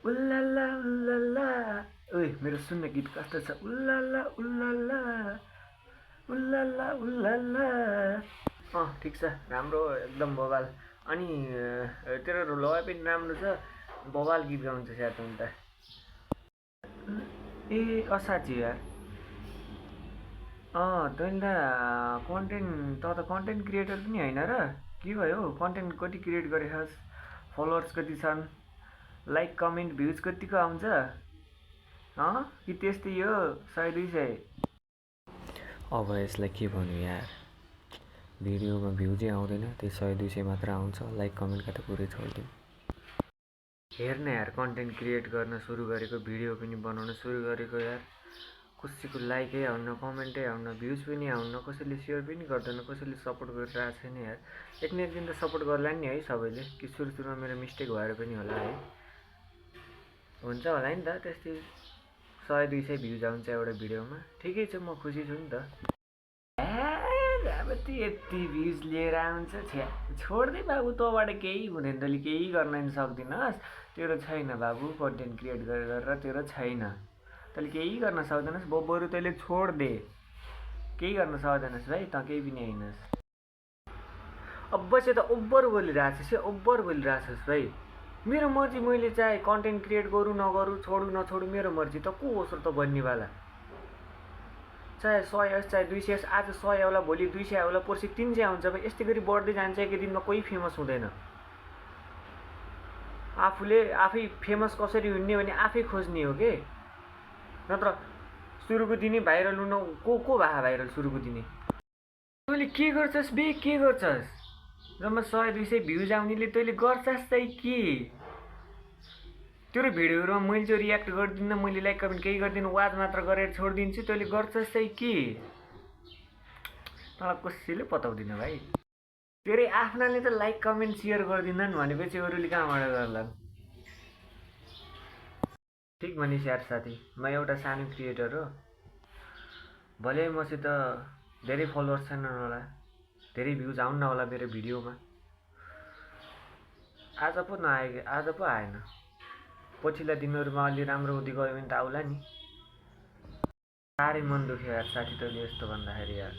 उल्लाला उल्लाला। ओइ मेरो सुन्न गीत कस्तो छ, उल्लाला उल्लाला उल्लाला उल्लाला। ठिक छ, राम्रो एकदम बवाल। अनि तेरो लय पनि राम्रो छ, बवाल गीत गाउँछ यार त अन्त। ए असाध्य यार। तैँले त कन्टेन्ट क्रिएटर पनि होइन र? के भयो कन्टेन्ट कति क्रिएट गरेछस्? फलोवर्स कति छन्? लाइक कमेन्ट भ्युज कतिको आउँछ? कि त्यस्तै हो 100-200? अब यसलाई के भन्नु यार, भिडियोमा भ्युजै आउँदैन, त्यही 100-200 मात्र आउँछ। लाइक कमेन्टका त पुरै छोडिदिउँ। हेर्न यार, कन्टेन्ट क्रिएट गर्न सुरु गरेको, भिडियो पनि बनाउन सुरु गरेको यार, कसैको लाइकै आउन्न, कमेन्टै आउन्न, भ्युज पनि आउन्न, कसैले सेयर पनि गर्दैन, कसैले सपोर्ट गरिरहेको छैन यार। एक न एक दिन त सपोर्ट गर्ला नि है सबैले, कि सुरुमा मेरो मिस्टेक भएर पनि होला है, हुन्छ होला नि त। त्यस्तै 100-200 भ्युज आउँछ एउटा भिडियोमा, ठिकै छ, म खुसी छु नि त। अब यति भ्युज लिएर आउँछ, छोड्दै बाबु, तँबाट केही हुँदैन, तैँले केही गर्न नि सक्दिनस्। तेरो छैन बाबु, कन्टेन्ट क्रिएट गरेर तेरो छैन, तैँले केही गर्न सक्दैनस्। बरु तैँले छोड्दे, केही गर्न सक्दैनस् भाइ, तँ केही पनि हैनस्। अब चाहिँ त ओभर बोलिरहेछस् भाइ। मेरो मर्जी, मैले चाहे कन्टेन्ट क्रिएट गरौँ नगरौँ, छोडौँ नछोडौँ, मेरो मर्जी त। को होस् र त बन्नेवाला? चाहे 100 आओस् चाहे 200 आओस्, आज 100 आउला, भोलि 200 आउला, पर्सि 300 आउँछ भाइ। यस्तै गरी बढ्दै जान्छ, एक दिनमा कोही फेमस हुँदैन। आफै फेमस कसरी हुने भने आफै खोज्ने हो के, नत्र सुरुको दिनै भाइरल हुन को भए भाइरल सुरुको दिनै? तैँले के गर्छस् बे, के गर्छस्? जम्मा 100-200 भ्युज आउनेले तैँले गर्छस् चाहिँ के? तेरो भिडियोहरूमा मैले चाहिँ रियाक्ट गर्दिनँ, मैले लाइक कमेन्ट केही गर्दिनँ, वाच मात्र गरेर छोडिदिन्छु, तैँले गर्छस् चाहिँ के? तँलाई कसैले पताउँदिन भाइ। तेरै आफ्नाले त लाइक कमेन्ट सेयर गर्दिनन् भनेपछि अरूले कहाँबाट गर्ला? ठिक भनिस् यार साथी, म एउटा सानो क्रिएटर हो, भले मसित धेरै फलोवर्स छैनन् होला, धेरै भ्युज आउन्न होला मेरो भिडियोमा, आज पो आएन, पछिल्ला दिनहरूमा अलि राम्रो हुँदै गयो भने त आउला नि। साह्रै मन दुख्यो यार साथी, तैँले यस्तो भन्दाखेरि यार।